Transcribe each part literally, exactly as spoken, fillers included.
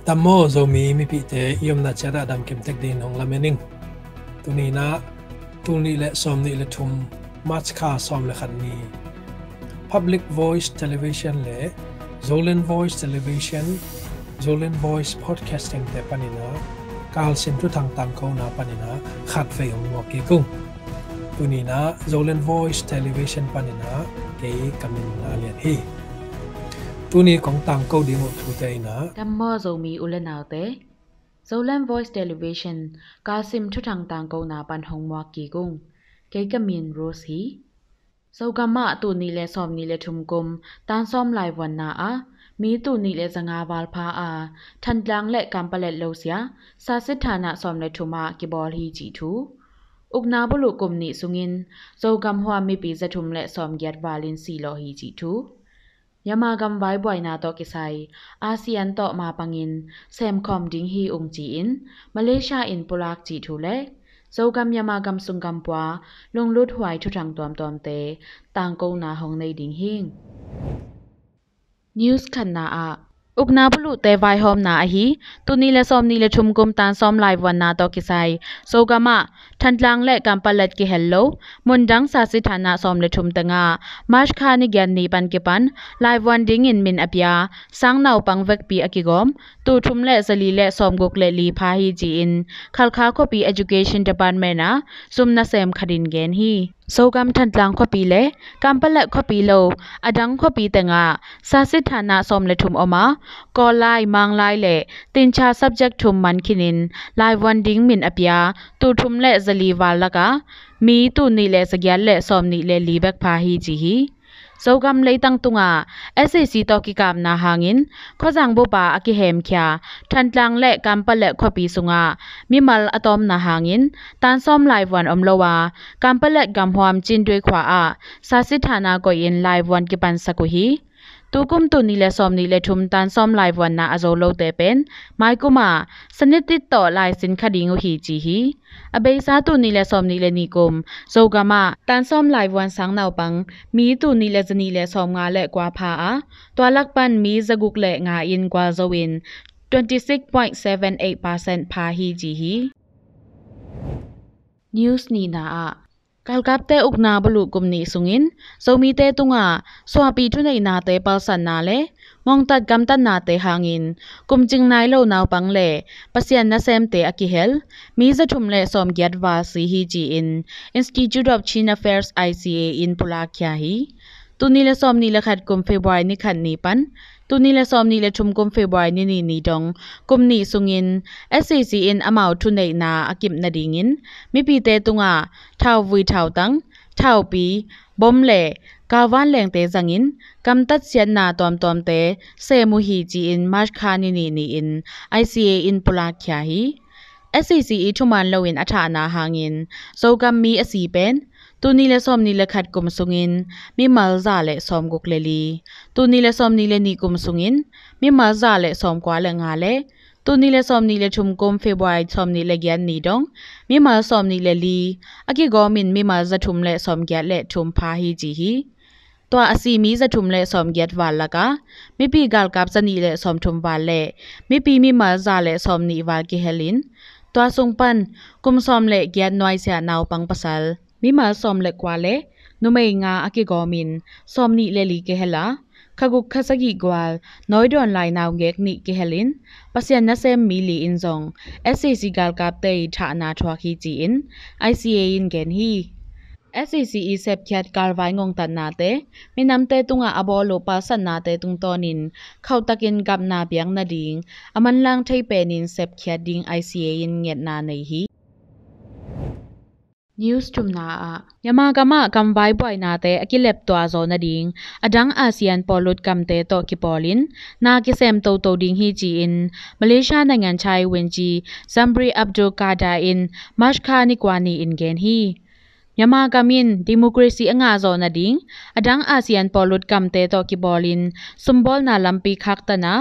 Dam maw Zomi mipihte, i omna ciatah dam kimtek dingin hong lamen ing. Tuni inah tul nih le sawm nih le thum March kha sawm le khat ni Public Voice Television le Zoland Voice Television, Zoland Voice Podcasting te paninah kalsim thuthang tangkona paninah khatvei hong muak kik ung. Tuni inah Zoland Voice Television paninah kei ka min a lian hi. Tuni kong tangko ding uh thute inah. Dam maw Zomi u le naute. Zoland Voice Television kalsim thuthang tangkona pan hong muak kik ung. Kei ka min Rose hi. Zogam ah tul nih le sawm nih le thum kum tan sawm laivuanna ah mi tul nih le zanga val pha a, Thantlang le Kanpalet lo sia, Sasithana sawm le thum ah kibawl hi cih thu. Ukna buluh kum nih sungin Zogam huam mipi zathum le sawm giat valin silawh hi cih thu. Myanmar gam vaibuaina tawh kisai, ASEAN tawh mapangin semkhawm ding hi ung ci-in Malaysia in pulak cih thu le Zogam Myanmar gam sung gam pua lunglut huai thuthang tuamtuamte tangkona hong nei ding hing. News khatna ah, ukna buluhte vaihawmna ahi, tul nih le sawm nih le thum kum tan sawm laivuanna tawh kisai, Zogam ah Thantlang le Kanpalet kihel lo mundang Sasithana sawm le thum tengah March kha ni giat ni pan kipan laivuan dingin min a pia sang naupang vekpi a kigawm tul thum le zali le sawmguk le li pha hi ci-in Khalkha khuapi Education Department ah zum nasem khatin gen hi. Zogam Thantlang khuapi le Kanpalet khuapi lo a dang khuapi tengah Sasithana sawm le thum om a, Kawllai, Manglai le Tincha subject thum man khinin laivuan ding min a pia tul thum le zali val lakah mi tul nih le zagiat le sawm nih le li bek pha hi ci hi. Zogam leitang tungah SAC tawh kikapna hangin khuazang bupa a kihemkhia Thantlang le Kanpalet khuapi sungah mimal a tawmna hangin tan sawm laivuan om lo a, Kanpalet gamhuam Cindui khua ah Sasithana koihin laivuan kipansak uh hi. Tukum tul nih le sawm nih le thum tan sawm laivuanna a zo lote pen maikum ah sanitit tawh laisin kha ding uh hi ci hi. A beisa tul nih le sawm nih le nih kum Zogam ah tan sawm laivuan sang naupang mi tul nih le zanih le sawmnga le kua pha a, tua lak pan mi zaguk le nga in gualzo in twenty six point seven eight percent pha hi ci hi. News nihna ah, galkapte ukna buluh kum nih sungin Zomite tungah suahpi thuneihnate palsatna le ngongtat gamtatnate hangin kumcing nai lo naupang le Pasian nasemte a kihel mi zathum le sawmgiat val si hi ci-in Institute of Chin Affairs, ICA in pulakkhia hi. Tul nih le sawm nih le khat kum February ni khat ni pan tul nih le sawm nih le thum kum February ni nih ni dong kum nih sungin SAC in amau thuneihna a kip nadingin mipite tungah thauvui thautang, thaupi, bom le kalvanlengte zangin gamtat siatna tuamtuamte sem uh hi ci-in March kha ni nih ni-in ICA in pulakkhia hi. SAC i thuman loin a thahna hangin Zogam mi a si pen tul nih le sawm nih le khat kum sungin mimal za le sawmguk le li, tul nih le sawm nih le nih kum sungin mimal za le sawmkua le nga le tul nih le sawm nih le thum kum February sawm nih le giat ni dong mimal sawm nih le li a kigawmin mimal zathum le sawmgiat le thum pha hi ci hi. Tua a si mi zathum le sawmgiat val lakah mipi galkap zanih le sawmthum val le mipi mimal za le sawmnih val kihelin tua sung pan kum sawm le giat nuaisiah naupang pasal mimal sawm le kua le numei nga a kigawmin sawmnih le li kihel a, khaguk khasagih gual nawidawn lai naungek nih kihelin Pasian nasem mi li in zong SAC galkapte i thahna thuak hi ci-in ICA in gen hi. SAC i sepkhiat kalvai ngongtatnate minamte tungah a bawl uh palsatnate tungtawnin khauhtakin gapna biak nading a manlang thei penin sepkhiat ding ICA in ngetna nei hi. News thumna ah, Myanmar gamah gamvai buainate a kilep tua zaw nading a dang ASEAN pawllut gamte tawh kipawlin na kisem toto ding hi ci-in Malaysia naingan chai wenci Zamri Abdul Kadir in March kha ni kua ni-in gen hi. Myanmar gam in democracy a ngah zawh nading a dang ASEAN pawllut gamte tawh kibawlin sumbawlna lampi khaktan a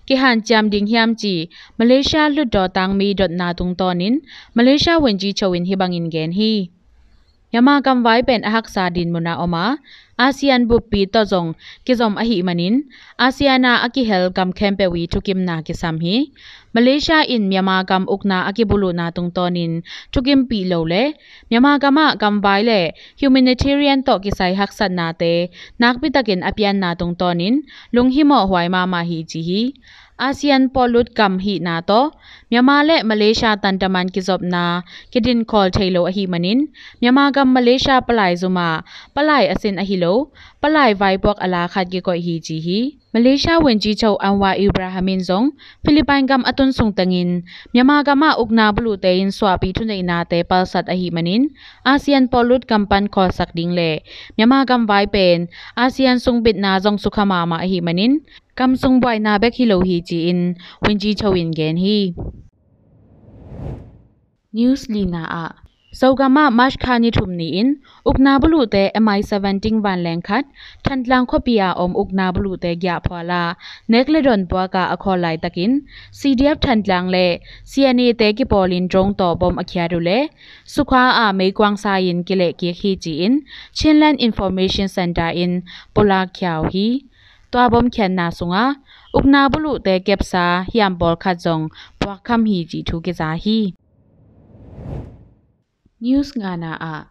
kihanciam ding hiam cih Malaysia hlutdaw tangmi dotna tungtawnin Malaysia wenci cho in hih bangin gen hi. Myanmar gamvai pen a haksa din munah om a, ASEAN buppi tawh zong kizom ahih manin ASEAN ah a kihel gam khempeuh i thukimna kisam hi. Malaysia in Myanmar gam ukna a kibuluhna tungtawnin thukimpih lo le Myanmar gamah gamvai le humanitarian tawh kisai haksatnate nakpitakin a pianna tungtawnin lunghimawh huai mahmah hi ci hi. ASEAN pawllut gam hihna tawh Myanmar le Malaysia tantaman kizopna kidin khawl thei lo ahih manin Myanmar gam Malaysia palai zumah palai a sin ahi lo palai vaipuak a la khat kikoih hi ci hi. Malaysia vuanci cho Anwar Ibrahim in zong Philippine gam a tun sung tengin Myanmar gamah ukna buluhte in suahpih thuneihnate palsat ahih manin ASEAN pawllut gam pan khawlsak ding le Myanmar gamvai pen ASEAN sungbitna zong sukha mahmah ahih manin gam sung buaina bek hi lo hi ci-in vuanci cho in gen hi. News lina ah Zogam ah March kha ni thum ni-in ukna buluhte M I seventeen vanleng khat Thantlang khuapi ah om ukna buluhte giahphual ah nek le dawn puak ah a khawl laitakin C D F Thantlang le C N A te kipawlin drone tawh bom a khiat uh le Sukha ah meikuang sa-in kilehkik hi ci-in Chinland Information Centre in pulak khia uh hi. Tua bom khiatna sungah ukna buluhte kepsa hiam pawlkhat zong puakkham hi cih thu kiza hi. News ngana ah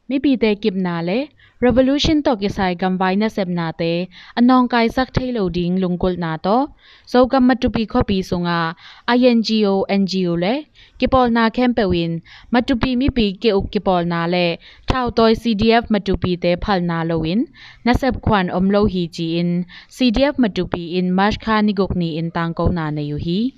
mipite kipna le revolution tawh kisai gamvai nasepnate a nawngkaisak thei lo ding lungkulhna tawh Zogam Matupi khuapi sungah I N G O N G O le kipawlna khempeuh in Matupi mipi ke-uk kipawlna le thautawi C D F Matupite phalna loin nasep khuan om lo hi ci-in C D F Matupi in March kha ni guk ni-in tangkona nei uh hi.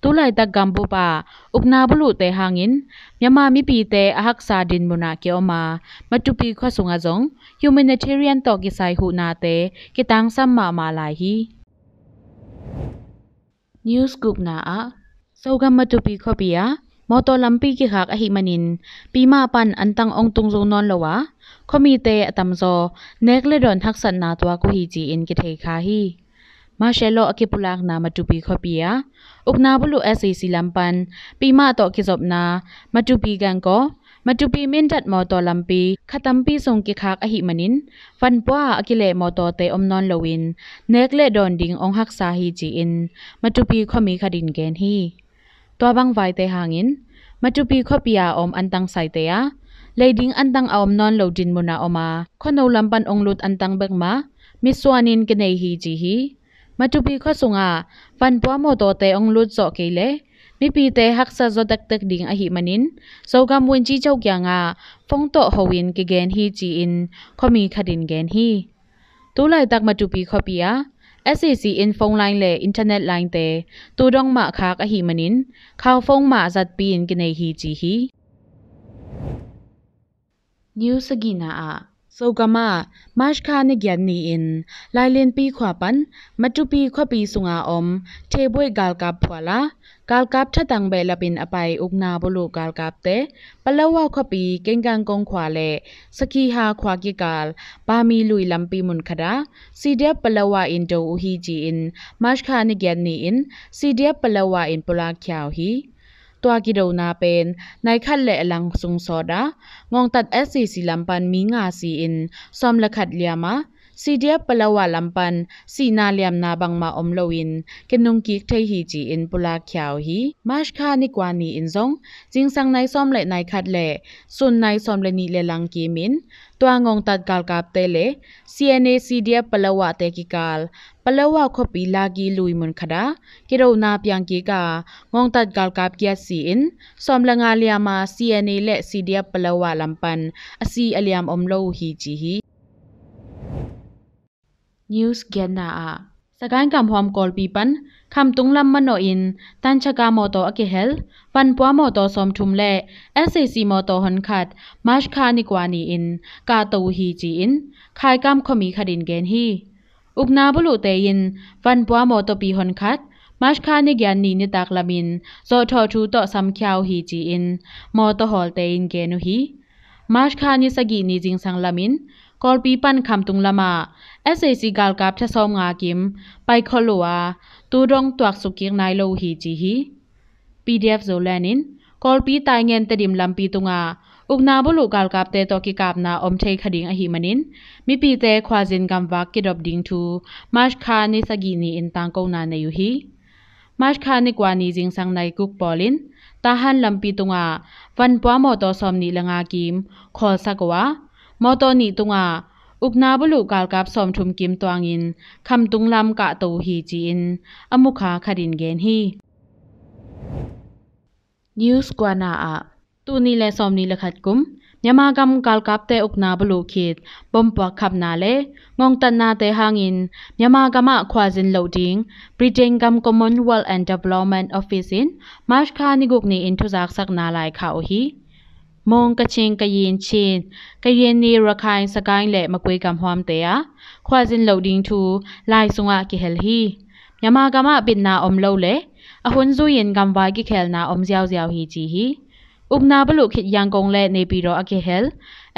Tulaitak gambup ah ukna buluhte hangin Myanmar mipite a haksa din munah kia-om a Matupi khua sungah zong humanitarian tawh kisai huhnate kitangsam mahmah lai hi. News gukna ah Zogam Matupi khuapi ah mawtaw lampi kikhak ahih manin pima pan antang ong tung zo nawn lo a khuamite a tamzaw nek le dawn haksatna tuak uh hi ci-in kithei kha hi. Marshal law a kipulakna Matupi khuapi ah ukna buluh S A C lam pan pima tawh kizopna Matupi gangkaw Matupi Mindat mawtaw lampi kha tampi sung kikhak ahih manin vanpua a kileh mawtawte om nawn loin nek le dawn ding ong haksa hi ci-in Matupi khuami khat in gen hi. Tua bang vaite hangin Matupi khuapi a om antang saite ah lei ding antang a om nawn lo din munah om a khuano lam pan ong lut antang bek mah mitsuanin kinei hi ci hi. Matupi khua sungah vanpua mawtawte ong lut zawh kei le mipite haksa zaw tektek ding ahih manin Zogam vuanci cho kiangah phone tawh ho-in kigen hi ci-in khuami khat in gen hi. Tulaitak Matupi khuapi ah S A C in phone line le internet line te tu dong mah khak ahih manin khau phone mah zatpi in kinei hi ci hi. News sagihna ah Zogam ah March kha ni giat ni-in Lailinpi khua pan Matupi khuapi sunga om Thebuai galkap phual ah galkap thatang behlapin a pai ukna buluh galkapte Palawa khuapi Kengkangkong khua le Sakhiha khua kikal Pami lui lampi munkhat ah C D F Palawa in do uh hi ci-in March kha ni giat ni-in C D F Palawa in pulak khia uh hi. Tua kidona pen nai khat le a lang sung sawt ah ngongtat S A C lam pan mi nga si-in sawm le khat liam ah C D F Palawa lam pan sihna liamna bangmah om loin kinungkik thei hi ci-in pulak khia uh hi. March kha ni kua ni-in zong zingsang nai sawm le nai khat le sun nai sawm le nih le lang kimin tua ngongtat galkapte le C N A C D F Palawa te kikal Palawa khuapi Lagi lui munkhat ah kidona piangkik a ngongtat galkap giat si-in sawm le nga liam a C N A le C D F Palawa lam pan a si a liam om lo uh hi ci hi. News giatna ah Sagaing kamhuam Kawlpi pan Khamtung lam manawhin tanchaka mawtaw a kihel vanpua mawtaw sawmthum le S A C mawtaw honkhat March kha ni kua ni-in kahto uh hi ci-in Khaikam khuami khat in gen hi. Ukna buluhte in vanpua mawtawpi honkhat March kha ni giat ni nitak lamin zawhthawh thu tawh samkhia uh hi ci-in mawtaw hawlte in gen uh hi. March kha ni sagih ni zingsang lamin Kawlpi pan Khamtung lamah S A C galkap tha sawm nga kim pai khol uh a tu dong tuaksuk kik nai lo uh hi ci hi. P D F Zoland in Kawlpi Taingen Tedim lampi tungah Ukna buluh galkapte tawh kikapna om thei kha ding ahih manin mipite khuazin gamvak kidop ding thu March kha ni sagih ni-in tangkona nei uh hi. March kha ni kua ni zingsang nai guk pawlin Tahan lampi tungah vanpua mawtaw sawmnih le nga kim khawlsak uh a, mawtaw nih tungah ukna buluh galkap sawmthum kim tuangin khamtung lam kahto uh hi ci-in a mukha khatin gen hi. News kuana ah, tul nih le sawmnih le khat kum Myanmar gam galkapte ukna buluh khit bompuak khapna le ngongtatnate hangin Myanmar gamah khuazin loh ding Britain gam Commonwealth and Development Office in March kha ni guk ni-in thuzaksakna laikhak uh hi. Mung, Kachin, Kayin, Chin, Kayin ni Rakhine, Sagaing le Magway gam huamte ah khuazin loh ding thu lai sungah kihel hi. Myanmar gamah bitna om lo le a hun zui-in gamvai kikhelna om ziauziau hi ci hi. Ukna buluh khit Yangon le Naypyidaw a kihel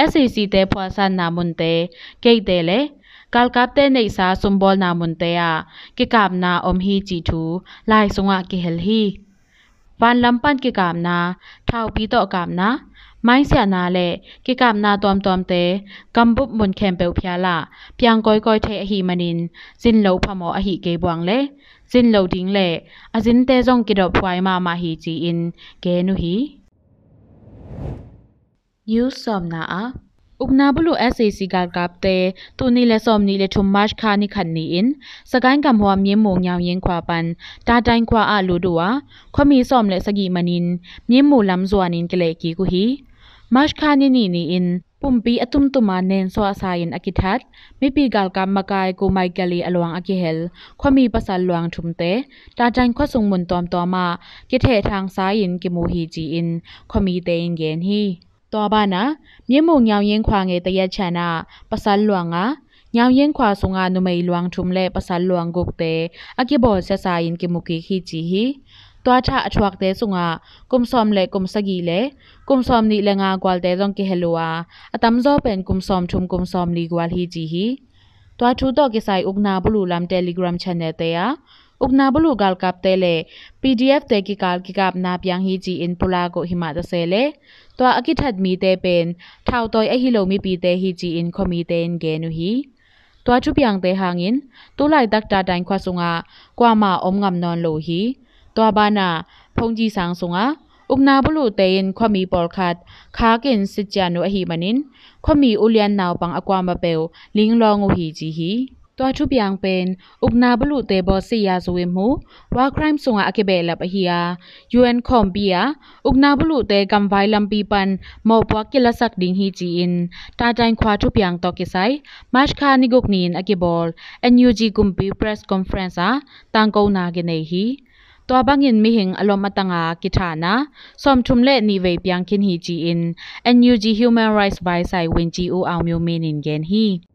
S A C te phualsanna munte, gate-te le galkapte neihsa sumbawlna munte ah kikapna om hi cih thu lai sungah kihel hi. Vanlam pan kikapna, thaupi tawh kapna, mainsiahna le kikapna tuamtuamte gambup mun khempeuh phial ah piang kawikawi thei ahih manin zin loh phamawh ahih kei buang le zin loh ding le a zinte zong kidop huai mahmah hi ci-in gen uh hi. News sawmna ah, ukna buluh S A C galkapte tul nih le sawmnih le thum March kha ni khat ni-in Sagaing gam huam Myenmung Nyaungyen khua pan Tatain khua ah lut uh a, khuami sawm le sagih manin Myenmung lam zuanin kileh kik uh hi. March kha ni nih ni-in pumpi a tumtuma nen suahsa-in a kithat mipi galkap makai Kumai Gali a luang a kihel khuami pasal luang thumte Tatain khuasung mun tuamtuam ah kithehthangsa-in kimu hi ci-in khuamite in gen hi. Tua banah Myenmung Nyaungyen khua ngeite yatchan ah pasal luang a, Nyaungyen khua sunga numei luang thum le pasal luang gukte a kibawlsiasa-in kimu kik hi ci hi. Tua thah a thuakte sungah kum sawm le kum sagih le kum sawmnih le nga gualte zong kihel uh a, a tamzaw pen kum sawmthum kum sawmli gual hi ci hi. Tua thu tawh kisai ukna buluh lam Telegram channel-te ah ukna buluh galkapte le P D F-te kikal kikapna piang hi ci-in pulak uh himah tase le tua a kithat mite pen thautawi ahi lo mipite hi ci-in khuamite in gen uh hi. Tua thupiangte hangin tulaitak Tatain khua sungah kuamah om ngam nawn lo uh hi. Tua banah Phongji sang sungah ukna buluhte in khuami pawlkhat khakin sitcian uh ahih manin khuami ulian naupang a kuamah peuh linglawng uh hi ci hi. Tua thupiang pen ukna buluhte bawlsia zui mu war crime sungah a kibehlap ahi a, U N khawmpi ah ukna buluhte gamvai lampi pan mawhpuak kilasak ding hi ci-in Tatain khua thupiang tawh kisai March kha ni guk ni-in a kibawl N U G kumpi press conference ah tangkona kinei hi. Tua bangin mihing a lom a tanga kithahna sawmthum le nih vei piang khin hi ci-in N U G Human Rights vaisai Win Ci U Aung Myo Min in gen hi.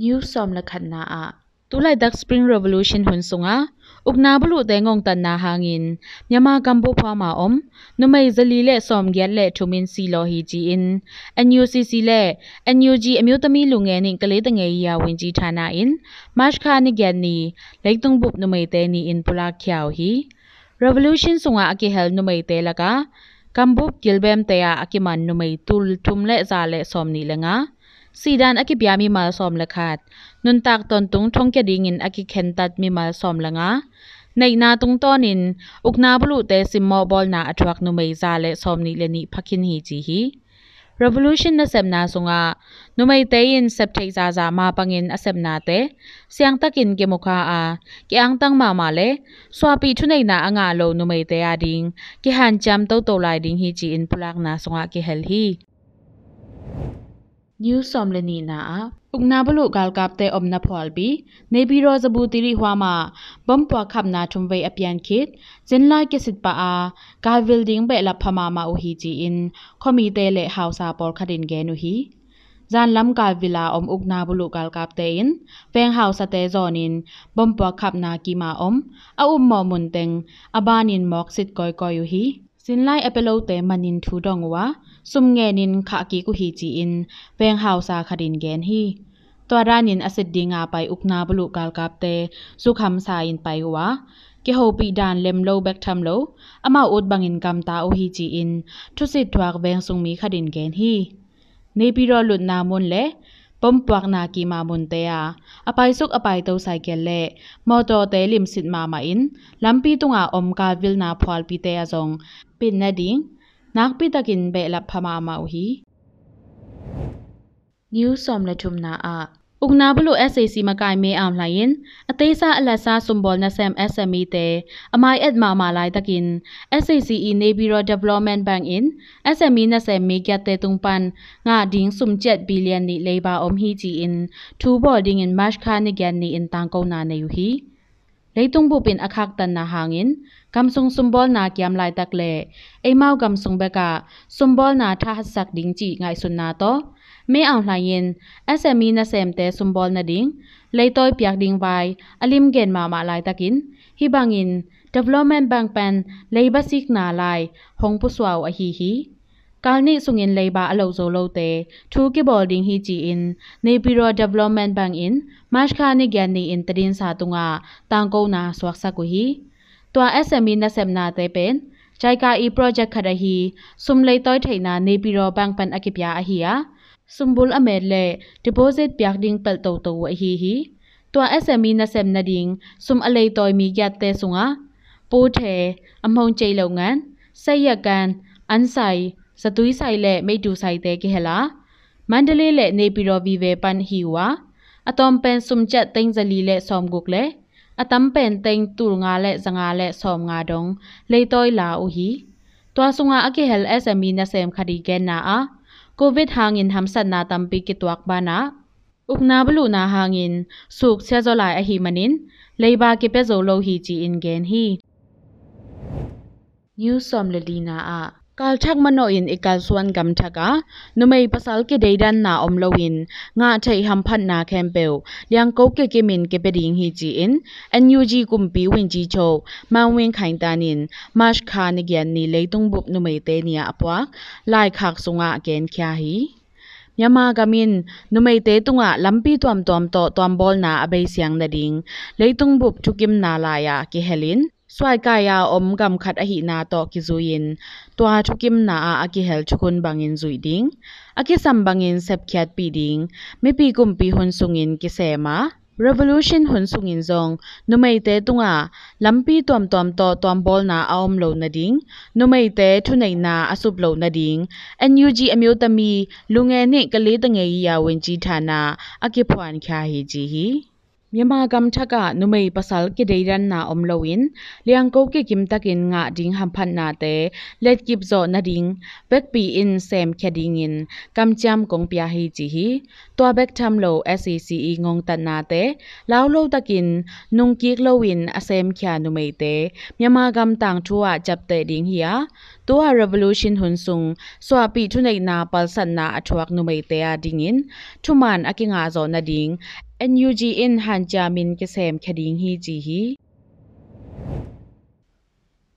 News sawm le khatna ah, tulaitak Spring Revolution hun sungah ukna buluhte ngongtatna hangin Myanmar gambup huama om numei zali le sawmgiat le thum in silaw hi ci-in N U C C le N U G အမျိုးသမီးလူငယ်နှင့် ကလေးသူငယ်ရေးရာဝန်ကြီးဌာန in March kha ni giat ni leitung bup numeite ni-in pulakkhia uh hi. Revolution sungah a kihel numeite lakah gambup gilbemte ah a kiman numei tul thum le za le sawmnih le nga, sihdan a kipia mimal sawm le khat, nuntak tawntung thongkia dingin a kikhentat mimal sawm le nga, neihna tungtawnin ukna buluhte simmawh bawlna a thuak numei za le sawmnih le nih phakhin hi ci hi. Revolution nasepna sungah numeite in septheih zahzah mapangin a sepnate siangtakin kimukha a, kiangtang mahmah le suahpih thuneihna a ngah lo numeite ading kihanciam toto lai ding hi ci-in pulakna sungah kihel hi. News sawm le nihna ah, ukna buluh galkapte omna phualpi Naypyidaw Zabutiri huama bompuak khapna thumvei a pian khit zinlai kisit pah a, kaivil ding behlap pha mahmah uh hi ci-in khuamite le hausa pawlkhat in gen uh hi. Zanlam kaivil a om ukna buluh galkapte in veng hausate zawnin bompuak khapna kima om a upmawh munteng a banin mawksit kawikawi uh hi. Zinlai a pia lote manin thu dong uh a, sum ngenin khah kik uh hi ci-in veng hausa khat in gen hi. Tua danin a sit dinga pai ukna buluh galkapte zukhamsa in pai uh a, kihopih dan lem lo bek tham lo, amau ut bangin gamta uh hi ci-in thusit thuak veng sung mi khat in gen hi. Naypyidaw lutna mun le bompuakna kima munte ah a paisuk a paito cycle le mawtawte limsit mahmah in lampi tunga om kal vilna phualpite ah zong pin nading nakpi takin behlap pha mahmah uh hi. News sawm le thumna ah, ukna buluh S A C makai May Aung Hlaing in a teisa a lasa sumbawl nasem S M E te a mai et mahmah laitakin S A C i Naypyidaw Development Bank in S M E nasem mi giatte tung pan ngah ding sum ciat billion nih leiba om hi ci-in thu bawl dingin March kha ni giat ni-in tangkona nei uh hi. Leitung bup in a khaktanna hangin gamsung sumbawlna kiam laitak le eimau gamsung bekah sumbawlna thahatsak ding cih ngaihsutna tawh May Aung Hlaing in S M E nasemte sumbawl nading leitawi piak ding vai a limgen mahmah laitakin hih bangin Development Bank pen leiba sikna lai hong pusuah uh ahi hi. Kal nih sungin leiba a loh zo lote thu kibawl ding hi ci-in Naypyidaw Development Bank in March kha ni giat ni-in tadinsa tungah tangkona suaksak uh hi. Tua S M E nasepnate pen JICA i project khat ahi sum leitawi theihna Naypyidaw Bank pan a kipia ahi a, sumbul a met le deposit piak ding pelh toto uh ahi hi. Tua S M E nasem nading sum a leitawi mi giatte sungah Puthe, Amhong Cei Lo Ngan, Seiyakan, Ansai, Satui Sai le Meitu Saite kihel a, Mandalay le Naypyidaw vive pan hi uh a, a tawm pen sum ciat teng zali le sawmguk le a tam pen teng tulnga le zanga le sawmnga dong leitawi la uh hi. Tua sungah a kihel S M E nasem khat i genna ah Covid hangin hamsatna tampi kituak banah ukna buluhna hangin suk siazaw lai ahih manin leiba kipia zo lo hi ci-in gen hi. News sawm le lina ah, kalthak manawh in i kalsuan gamthak ah numei pasal kideidanna om loin ngah theih hamphatna khempeuh liangko kikim in kipia ding hi ci-in N U G kumpi winci cho Maung Win Khaing Tan in March kha ni giat ni leitung bup numeite ni ah a puak laikhak sungah genkhia hi. Myanmar gam in numeite tungah lampi tuamtuam tawh tuambawlna a beisiang nading leitung bup thukimna lai-ah kihel in suaikai a om gam khat ahihna tawh kizui-in tua thukimna ah a kihel thukhun bangin zuih ding, a kisam bangin sepkhiatpih ding mipi kumpi hun sungin kisem a, Revolution hun sungin zong numeite tungah lampi tuamtuam tawh tuambawlna a om lo nading, numeite thuneihna a sup lo nading N U G a miutami lunge nih kali tangei i awin ci thana a kiphuankhia hi ci hi. Myanmar gamthak ah numei pasal kideidanna om loin liangko kikim takin ngah ding hamphatnate letkip zawh nading vekpi in semkhia dingin kamciam kong pia hi ci hi. Tua bek tham lo S A C i ngongtatnate lau lo takin nungkik loin a semkhia numeite Myanmar gam tangthu ah ciapteh ding hi a, tua revolution hun sung suahpih thuneihna palsatna a thuak numeite a dingin thuman a kingah zawh nading N U G in hanciamin kisemkhia ding hi ci hi.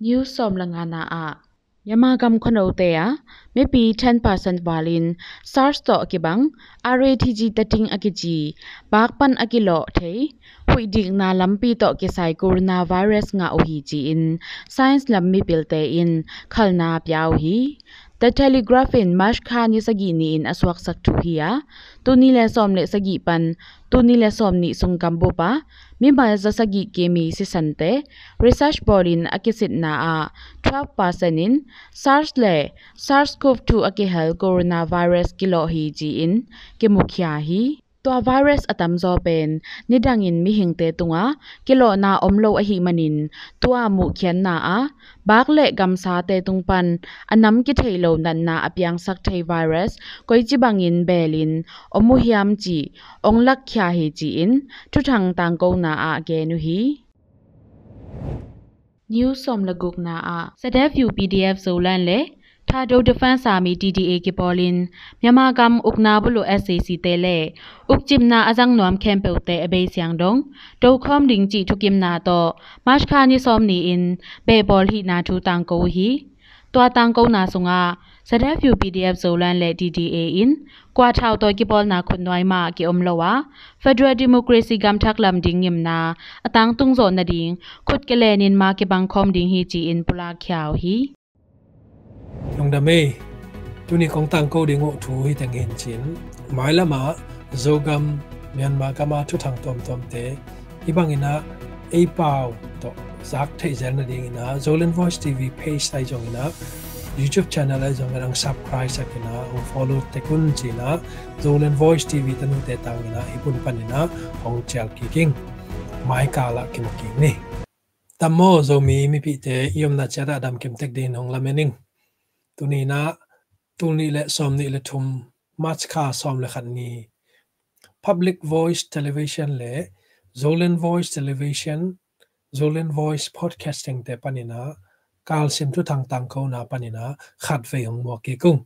News sawm le ngana ah, Myanmar gam khuanote ah mipi ten percent valin SARS tawh a kibang R A T G tating a kici, bak pan a kilawh thei huih dikna lampi tawh kisai coronavirus ngah uh hi ci-in science lam mipilte in khalna pia uh hi. The Telegraph in March kha ni sagih ni-in a suaksak thu hi a, tuni le sawm le sagih pan tuni le sawm nih sung gambup ah mimal za sagih kimi sisante research bawlin a kisitna ah twelve percent in SARS le SARS-CoV two a kihel coronavirus kilawh hi ci-in kimukhia hi. Tua virus a tamzaw pen nidangin mihingte tungah kilawhna om lo ahih manin tua muhkhiatna ah bak le gamsate tung pan a nam kithei lo natna a piangsak thei virus koici bangin belin om uh hiam cih ong lakkhia hi ci-in thuthang tangkona ah gen uh hi. News sawm le gukna ah, Sadef U P D F Zoland le Thado Defense Army T D A kipawlin Myanmar gam ukna buluh S A C te le ukcipna a zang nuam khempeuhte a beisiang dong tokhawm ding cih thukimna tawh March kha ni sawm ni-in behpawl hihna thu tangko uh hi. Tua tangkona sungah ZFU PDF Zoland le DDA in kua thau tawh kipawlna khutnuai mah ki-om lo a, Federal Democracy gamthak lam ding ngimna a tangtung zawh nading khut kilenin ma kibang khawm ding hi ci-in pulak khia uh hi. Lungdam ei. Tuni kong tangko ding uh thu hi teng hi in cin, mailam ah Zogam, Myanmar gam ah thuthang tuamtuamte hih bangin ah ei pau tawh zak theih zel nadingin ah Zoland Voice TV page ahi zongin ah YouTube channel ahi zongin ah hong subscribe sak in ah hong follow tek un ci-in ah Zoland Voice TV tanute tangin ah hih hun panin ah hong cial kik ing. Mai kal ah kimu kik ni. Tam maw Zomi mipihte, i omna ciat ah damkim tek dingin hong lamen ing. Tuni in ah tul nih le sawm nih le thum, March kha sawm le khat ni, Public Voice Television le Zoland Voice Television, Zoland Voice Podcasting te panin ah kalsim thuthang tangkona panin ah khatvei hong muak kik ung.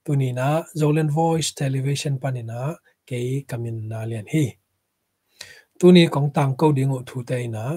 Tuni in ah Zoland Voice Television panin ah kei ka min Na Lian hi. Tuni kong tangko ding uh thute in ah